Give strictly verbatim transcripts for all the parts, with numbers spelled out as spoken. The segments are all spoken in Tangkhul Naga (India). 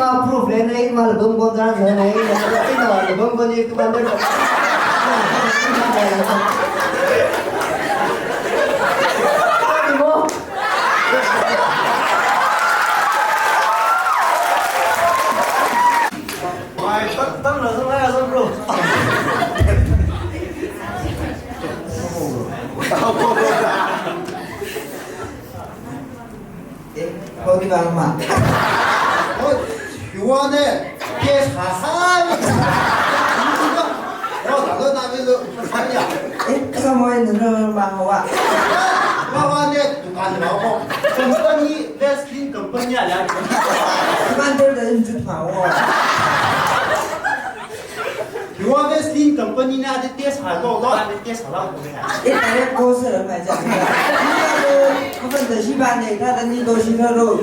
Proof lei nei, ima labang kon da nei, nei, nei, nei, labang kon ni tu kan da. Mai, tan, tan la sa mai sa, bro. Eh, kau di mana? Oh, you want it? Yes, hasan. Oh, tak ada, tak ada. Eh, kamu ini nama hawa. Hawa ni tukang rokok. Company, Vaseline company ada. Tukang dia dah injut hawa. Yuwa Vaseline company na ada test halo, lo ada test halo ko ya. Eh, ada ko sir mai ja. Ni ada, kapan dah si ban ni, dah ni do si na ro.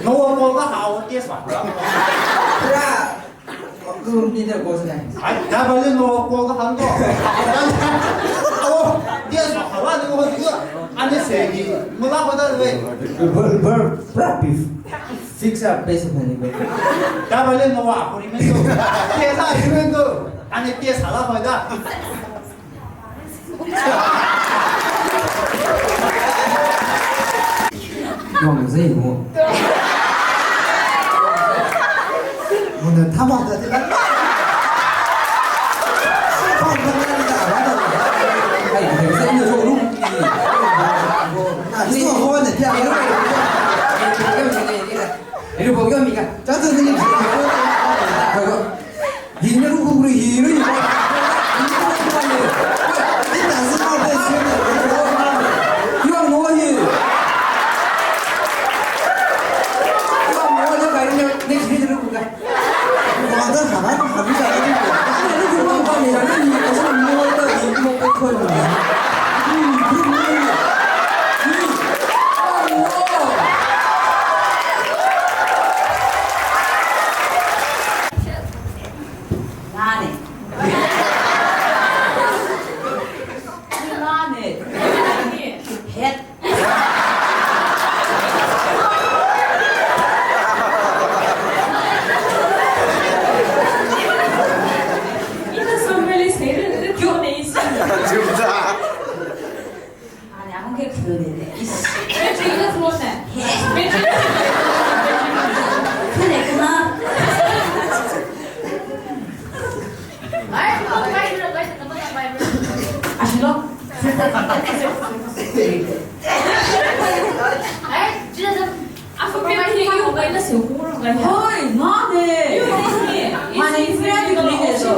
Nawa ko ka hawa test halo. Pura, ko ni da ko sir. Ai, dah balik nawa ko ka hang ko. Oh, test halo ni ko juga. Ane segi, mula ko dah le. Ber, ber, pura beef. Fix up base mani ko. Tabale no wa ko rimento. Tesa rimento. Ane tesa la ko da. Wang zei mo. Mo na tama da de. Ai, ai, zei no so lu. Ah, ni mo ko ne dia. Ilu pokyo mika. Tanto ni. Hina ru ru hina ru. Ita sima pe sima. Yuang no hi. Yuang no hi kai ni ni hina ru ka. Wada hara hara ka. Hina ru ka ni ni ni ko ni ko ko. Nani? Nani? Head. Ina somebody say that, that you may see. Ani ang ke khulu ne. Is. Battery ka khulu ne. Khulu ne kama. Ai, ai, ai, ai, ai, ai. Ashilo. Ai, jida. Ako kaya kaya yung kaya na singkuro kaya. Hoy, mane. Mane, friend ko ni so.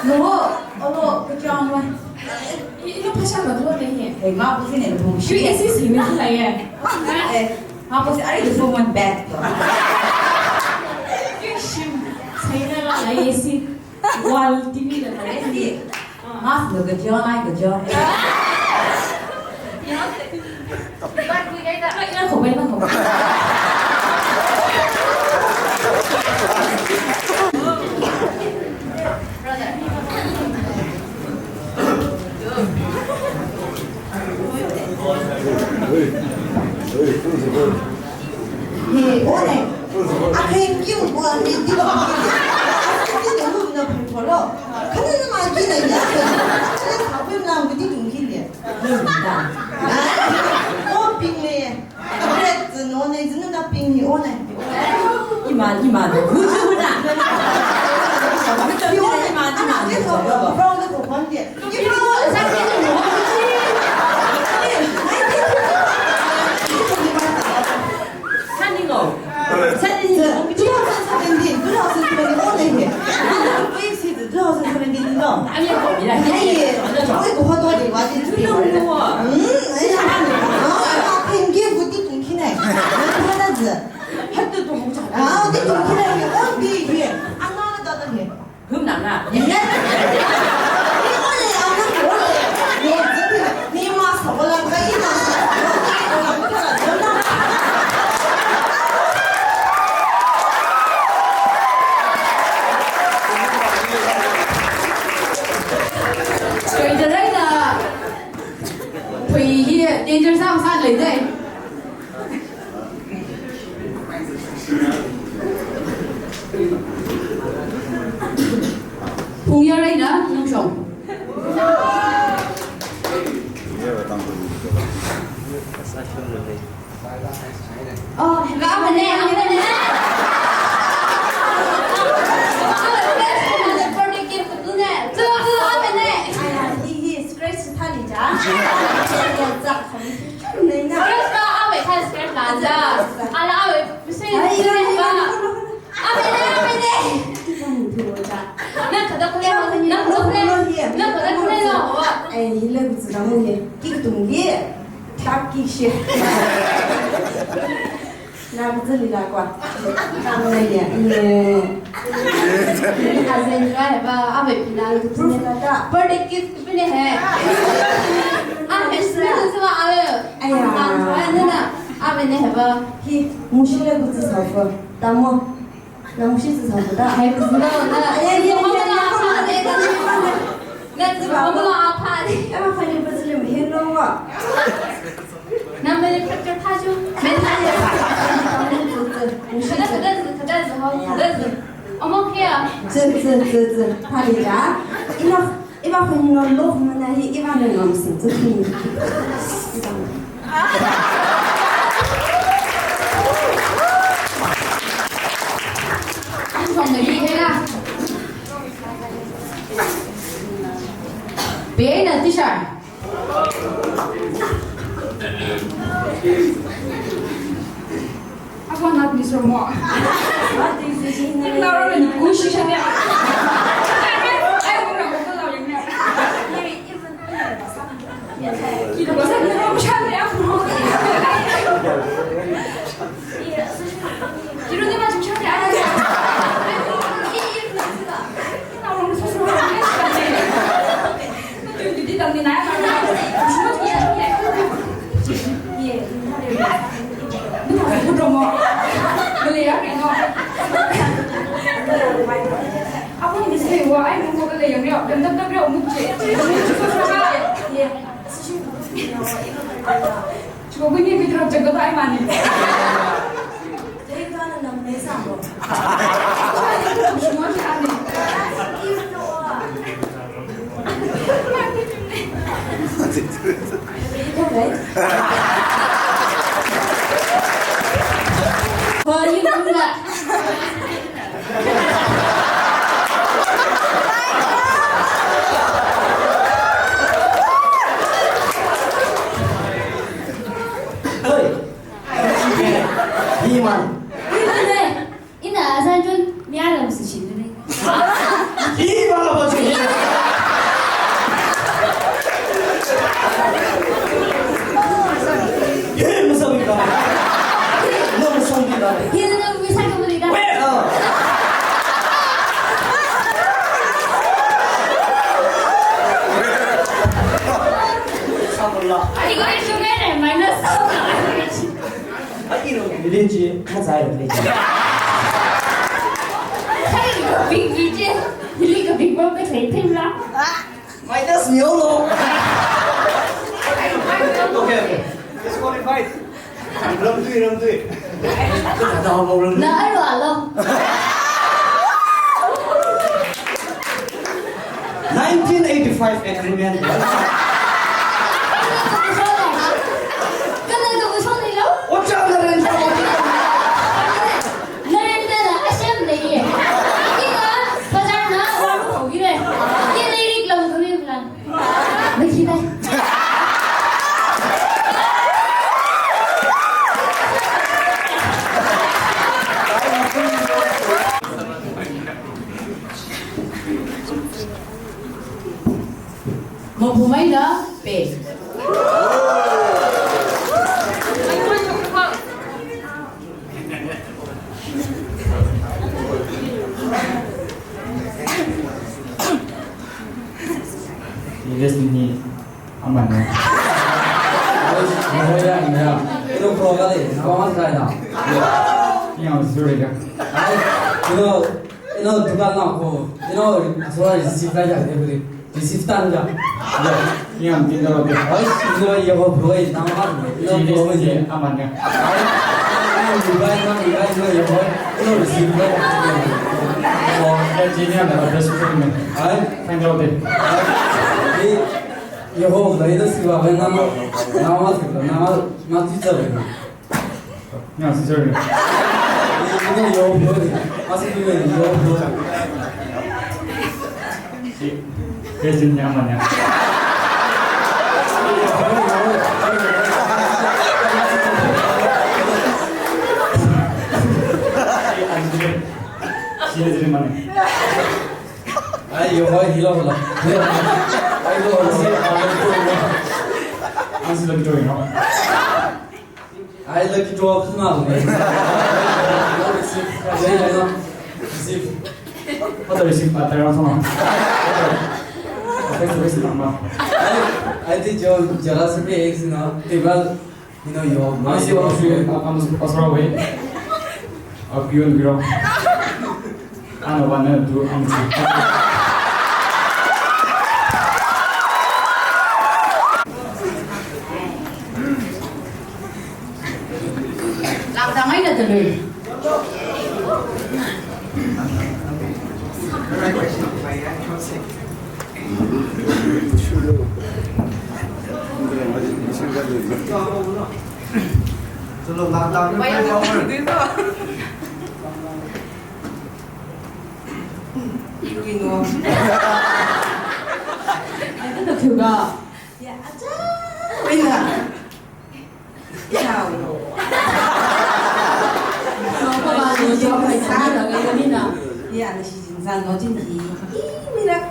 No, alo, kachang wa. Ino pasha ba lo ne. Hey, ma pusi ne bu. Shu isi si me la ye. Eh, ma pusi ari the phone went bad. Shim. Sai na la ye si. Wall T V la kare si. Mas lo kachang, ai kachang. Ina ko bai na ko. Hey, one. Akhe kiu ko ni di ba. Di de hu na phan ko lo. Khani na ma ki na ya. Khani sa phe na ngu di tung ki le. Ni da. Ai, o ping le. Red zi no ne zi na ping ni o ne. Ima, ima. Hu zi hu na. Ima, ima. Ni ko, brown ko pon de. Two thousand seventeen, two thousand seventeen, two thousand seventeen, no? Aye, aye, aye, ko hoto de wa de. Mm, aye. Sālei dei. Phungyar eina Nungshong. Oh, happy birthday, happy birthday. Happy birthday gift tu ne. Tu, tu, happy birthday. Aya, hi, hi, scratch thāli ja. Ya, za, khami. Nei na. Scratch ba, awui thā scratch la ja. Ala awui, misi, ai, misi ila, ba. Ila, ila, ila. Happy birthday, happy birthday. Nang kada kule, nang kada kule, nang kada kule lo. Ai, hila kutsi kamu he. Kik tung ye. Thak kik she. Nang zili la kwa. Kamu ye. Ye. Azen dra he ba, abe pinang tu proof la ta. Birthday gift pine he. Abe sini tu wa abe. Aya. Nana, abe ne he ba. Hi, mushi le kutsi sa fa. Tamo. Nang shi zi sāda. Hai, zi sāda. Ai, ai, ai, ai, ai, ai, ai, ai. Nang zi sāda, apa ni? Ai, apa ni, apa ni, hello wa. Nang mene picture tha ju. Mene tha ju. Kada, kada, kada zi ho, kada zi. Omo kia. Zi, zi, zi, zi. Thāli ja. Ina. Iba khani no love mana hi, iba no ngam sing tsu khani. Ang song na hi hela. Be na teacher. Ako na misro mo. Naro ni kushi shane. Ai, mo na ko la ni. Kilo ko sa ni mo shane ako. Kilo ni ma shane ako. Naro ni so so. Hey! Hey, man! Ina azan chun mi alam si shin duni. Hi, bala bachu. Hi, masa bika. No, masa bika. Hi, no, masa bika. Wait, oh. Sabula. Ani ko isu ngene minus. Ai, iro, village, mazairo, village. Ai, iro, big, big, hili ka big bomb ka thei thim la. Minus mi olo. Okay, okay. Disqualified. Ramtui, ramtui. Na aro alo. Nineteen eighty-five agreement. Ocha Narendra Modi. Narendra na asem leiye. Ina bazar na waru khogire. Ye leirik lam kami plan. Machina. Maphumaida pe. Yes, ni aman na. Ni ho ya, ni ya. Itu pro kali, kawan saya na. Yang suri ka. Ai, itu, itu tukar na ko. Itu, asal receive aja, dia beri receive tan aja. Ya. Ina mati na lo. Ai, ina Yehova phaloi, na ma, ina phaloi. Chi, chi, aman ya. Ai, ina Yehova, ina, ina, ina Yehova, ina receive lo. Oh, ya, chi ina na address ko ni. Ai, thank you. Ai, Yehova, ina siva, ina ma, na ma, na ma, na teacher. Ina sister ni. Ina Yehova ni. Asi ni Yehova. Si, Christian ni aman ya. Si, Anjali. Si, Anjali mana? Ai, Yehova, hilo, hilo. Ai, lo, si, Anjali. Anjali, lo, hilo. Ai, lucky draw kuma. Receive. Receive. What the receive? Ah, tara sama. Face to face nama. Ai, ai, ti jo, jara se pe ex na. Table, you know, your. Ang si, ang si, ang, ang, ang, sorry. Aku yun biro. Ano ba na tu ang si. Langdang ai na telu. Tulu langdang. Why are you doing this? Iwui no. Ai, kata thuga. Ya, acha. Wina. Chao. Chao, kaba ni chao, kai sa da ga ni na. Ya, na shi jin san no jin ki. Iwui na.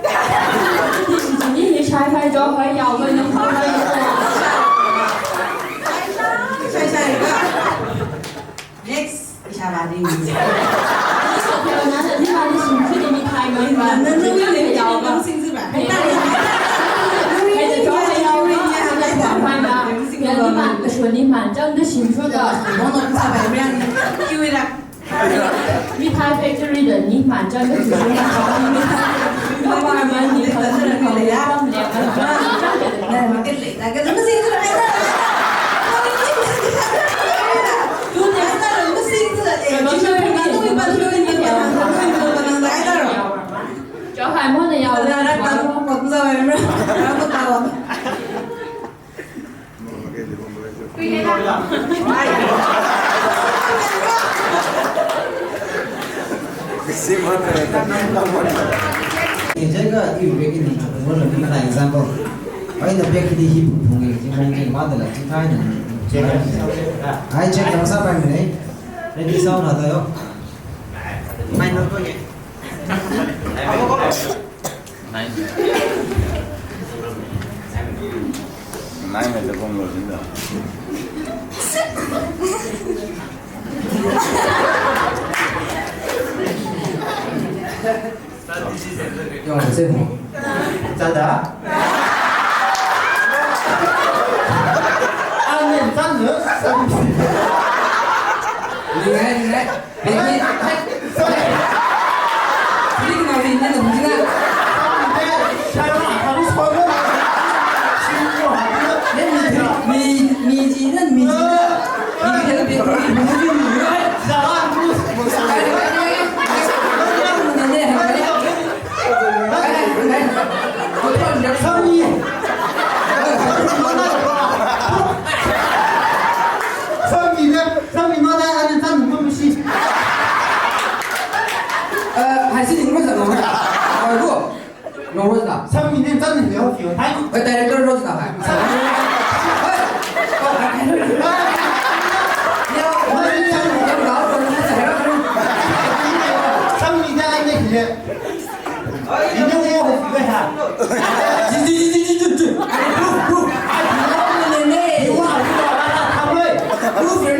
Ni ni shai kai chao kai yao kai nang kai. Shai shai. Shai shai. Next, ishāvāli. Mithai factory da ni man chang da tuition da chang ni. Government ni kha ni kha ni kha ni kha. Chao hai mo na yao. Example. Ai, na bag di hi phung phung ni, chi mong chi ma da la, chi thai na. Ai, check lang sa pai mi nei. Ready, sound hata yo. Ai, na to ye. Nine. Nine na tapong lo jinda. Yong se mo. Chada. Amen, tan lo. Ni ngai, ni ngai. Beki, hai, sorry. Beki na rin na rin na. Then mi, mi, mi ji na mi ji na. Mi ji na beki. Sāmi ne, sāmi mana, ani sāmi mana si. Eh, hai si ning mana sa lo. Ai ko. Lo mana sa. Sāmi ne sāmi ne, okay. Hai. Eh, director lo sa hai. Sāmi ne, ani ne. Ji, ji, ji, ji, ji, ji. Proof, proof. Proof, proof. Proof, proof.